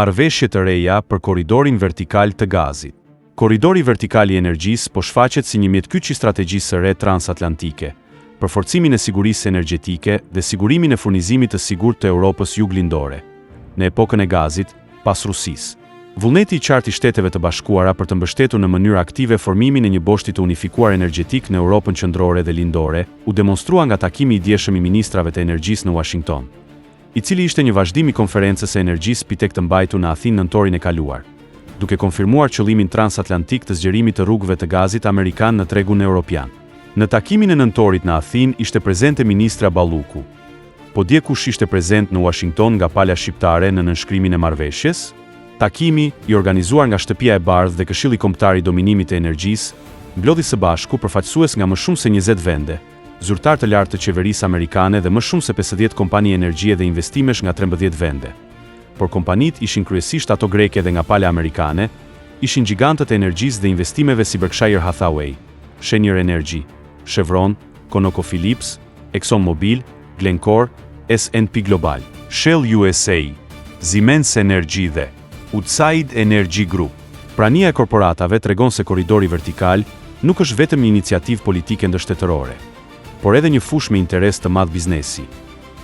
Marrëveshje të reja për korridorin vertikal të gazit. Korridori vertikal i energjisë po shfaqet si një mjet kyç i strategjisë së re transatlantike, për forcimin e sigurisë energjetike dhe sigurimin e furnizimit të sigurt të Europës Juglindore, në epokën e gazit, pas Rusisë. Vullneti i qartë i Shteteve të Bashkuara për të mbështetur në mënyrë aktive formimin e një boshti të unifikuar energjetik në Europën Qendrore dhe Lindore u demonstrua nga takimi i djeshëm i ministrave të energjisë në Uashington, i cili ishte një vazhdim i Konferencës së Energjisë PITEK të mbajtur në Athinë nëntorin e kaluar, duke konfirmuar qëllimin transatlantik të zgjerimit të rrugëve të gazit amerikan në tregun europian. Në takimin e nëntorit në Athinë ishte prezente ministrja Balluku. Po dje kush ishte prezent në Uashington nga pala shqiptare në nënshkrimin e marrëveshjes? Takimi, i organizuar nga Shtëpia e Bardhë dhe Këshilli Kombëtar i Dominimit të Energjisë, mblodhi së bashku përfaqësues nga më shumë se 20 vende, zyrtarë të lartë të qeverisë amerikane dhe më shumë se 50 kompani energjie dhe investimesh nga 13 vende. Por kompanitë ishin kryesisht ato greke dhe nga pala amerikane, ishin gjigantët e energjisë dhe investimeve si Berkshire Hathaway, Cheniere Energy, Chevron, ConocoPhillips, ExxonMobil, Glencore, S&P Global, Shell USA, Siemens Energy dhe Woodside Energy Group. Prania e korporatave tregon se korridori vertikal nuk është vetëm një iniciativë politike ndërshtetërore, por edhe një fushë me interes të madh biznesi,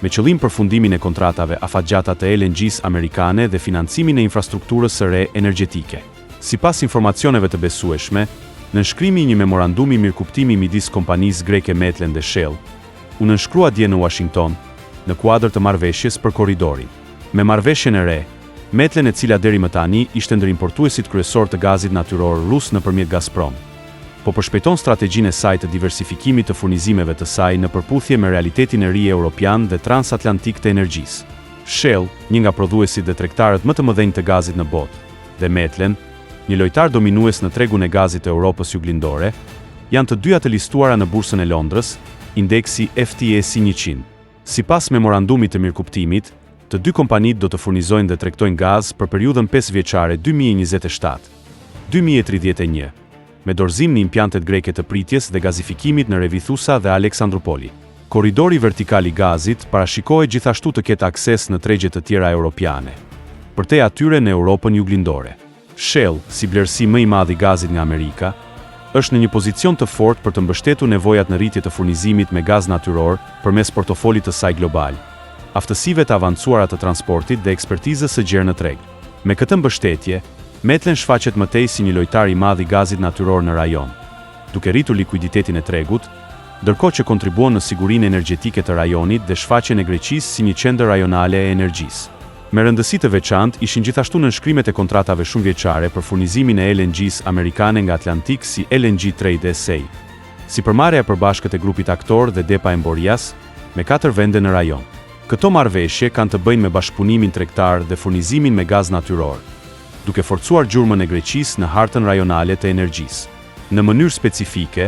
me qëllim përfundimin e kontratave afatgjata të LNG-së amerikane dhe financimin e infrastrukturës së re energjetike. Sipas informacioneve të besueshme, nënshkrimi i një memorandumi mirëkuptimi midis kompanisë greke Metlen dhe Shell, u nënshkrua dje në Uashington, në kuadër të marrëveshjes për korridorin. Me marrëveshjen e re, Metlen e cila deri më tani ishte ndër importuesit kryesorë të gazit natyror rus nëpërmjet Gazprom, po përshpejton strategjinë e saj të diversifikimit të furnizimeve të saj në përputhje me realitetin e ri europian dhe transatlantik të energjisë. Shell, një nga prodhuesit dhe tregtarët më të mëdhenj të gazit në botë, dhe Metlen, një lojtar dominues në tregun e gazit të Europës Juglindore, janë të dyja të listuara në Bursën e Londrës, indeksi FTSE 100. Sipas memorandumit të mirëkuptimit, të dy kompanitë do të furnizojnë dhe tregtojnë gaz për periudhën pesëvjeçare 2027, 2031, me dorëzim në impiantet greke të pritjes dhe gazifikimit në Revithusa dhe Aleksandrupoli. Korridori vertikal i gazit parashikohet gjithashtu të ketë akses në tregje të tjera europiane, përtej atyre në Europën Juglindore. Shell, si blerësi më i madh i gazit nga Amerika, është në një pozicion të fortë për të mbështetur nevojat në rritje të furnizimit me gaz natyror përmes portofolit të saj global, aftësive të avancuara të transportit dhe ekspertizës së gjerë në treg. Me këtë mbështetje, Metlen shfaqet më tej si një lojtar i madh i gazit natyror në rajon, duke rritur likuiditetin e tregut, ndërkohë që kontribuon në sigurinë energjetike të rajonit dhe shfaqjen e Greqisë si një qendër rajonale e energjisë. Me rëndësi të veçantë ishin gjithashtu nënshkrimet e kontratave shumëvjeçare për furnizimin e LNG-së amerikane nga Atlantic si LNG Trade SA, sipërmarrja e përbashkët e grupit Aktor dhe Depa Emborias, me katër vende në rajon. Këto marrëveshje kanë të bëjnë me bashkëpunimin tregtar dhe furnizimin me gaz natyror, duke forcuar gjurmën e Greqisë në hartën rajonale të energjisë. Në mënyrë specifike,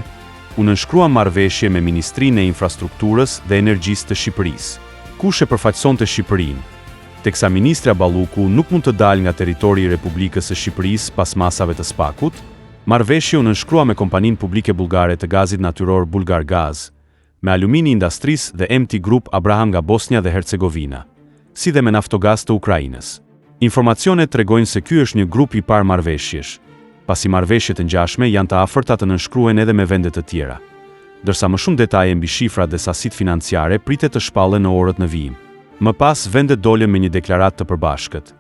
u nënshkruan marrëveshje me Ministrinë e Infrastrukturës dhe Energjisë të Shqipërisë. Kush e përfaqësonte Shqipërinë, teksa ministrja Balluku nuk mund të dalë nga territori i Republikës së Shqipërisë pas masave të SPAK-ut? Marrëveshje u nënshkrua me kompaninë publike bullgare të gazit natyror Bulgargaz, me Alumini Industries dhe MT Group Abraham nga Bosnja dhe Hercegovina, si dhe me Naftogaz të Ukrainës. Informacionet tregojnë se ky është një grup i parë marrëveshjesh, pasi marrëveshje të ngjashme janë të afërta të nënshkruhen edhe me vende të tjera, ndërsa më shumë detaje mbi shifrat dhe sasitë financiare pritet të shpallen në orët në vijim. Më pas, vendet dolën me një deklaratë të përbashkët,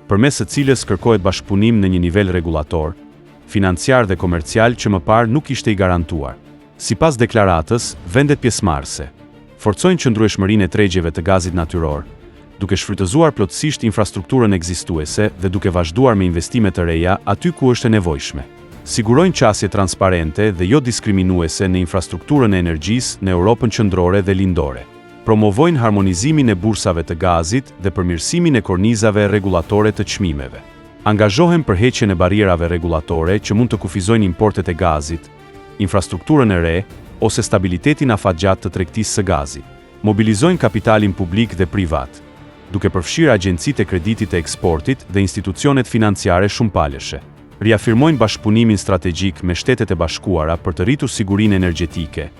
përmes së cilës kërkohet bashkëpunim në një nivel rregullator, financiar dhe komercial që më parë nuk ishte i garantuar. Sipas deklaratës, vendet pjesëmarrëse forcojnë qëndrueshmërinë e tregjeve të gazit natyror, duke shfrytëzuar plotësisht infrastrukturën ekzistuese dhe duke vazhduar me investime të reja aty ku është e nevojshme. Sigurojnë qasje transparente dhe jo diskriminuese në infrastrukturën e energjisë në Europën Qendrore dhe Lindore. Promovojnë harmonizimin e bursave të gazit dhe përmirësimin e kornizave rregullatore të çmimeve. Angazhohen për heqjen e barrierave rregullatore që mund të kufizojnë importet e gazit, infrastrukturën e re ose stabilitetin afatgjatë të tregtisë së gazit. Mobilizojnë kapitalin publik dhe privat, duke përfshirë agjencitë e kreditit të eksportit dhe institucionet financiare shumëpalëshe. Riafirmojnë bashkëpunimin strategjik me Shtetet e Bashkuara për të rritur sigurinë energjetike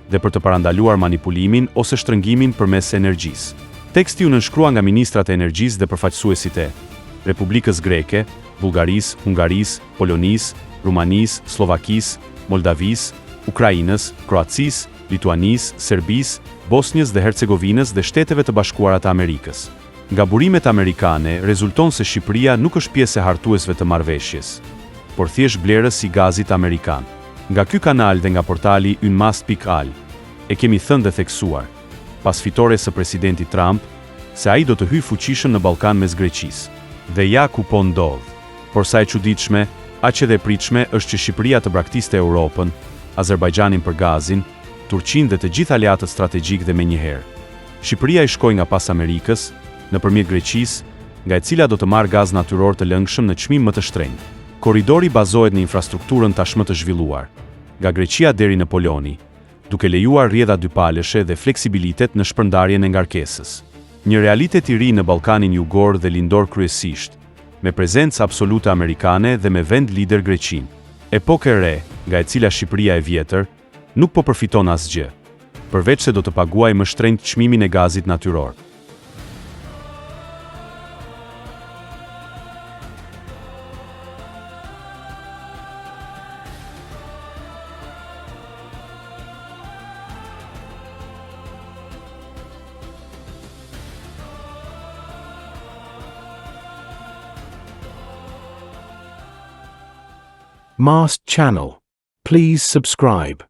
dhe për të parandaluar manipulimin ose shtrëngimin përmes energjisë. Teksti u nënshkrua nga ministrat e energjisë dhe përfaqësuesit e. Republikës Greke, Bullgarisë, Hungarisë, Polonisë, Rumanisë, Sllovakisë, Moldavisë, Ukrainës, Kroacisë, Lituanisë, Serbisë, Bosnjës dhe Hercegovinës dhe Shteteve të Bashkuara të Amerikës. Nga burimet amerikane rezulton se Shqipëria nuk është pjesë e hartuesve të marrëveshjes, por thjesht blerës i gazit amerikan. Nga ky kanal dhe nga portali ynë mast pikë al, e kemi thënë dhe theksuar, pas fitores së presidentit Trump, se ai do të hyjë fuqishëm në Ballkan mes Greqisë. Dhe ja ku po ndodh. Por sa e çuditshme, aq edhe e pritshme është që Shqipëria të braktiste Europën, Azerbajxhanin për gazin, Turqinë dhe të gjithë aleatët strategjikë dhe menjëherë. Shqipëria i shkoi nga pas Amerikës, nëpërmjet Greqisë, nga e cila do të marrë gaz natyror të lëngshëm në çmim më të shtrenjtë. Korridori bazohet në infrastrukturën tashmë të zhvilluar, nga Greqia deri në Poloni, duke lejuar rrjedha dypalëshe dhe fleksibilitet në shpërndarjen e ngarkesës. Një realitet i ri në Ballkanin Jugor dhe Lindor kryesisht, me prezencë absolute amerikane dhe me vend lider Greqinë. Epokë e re, nga e cila Shqipëria e vjetër, nuk po përfiton asgjë, përveçse do të paguajë më shtrenjtë çmimin e gazit natyror. Mast Channel. Please subscribe.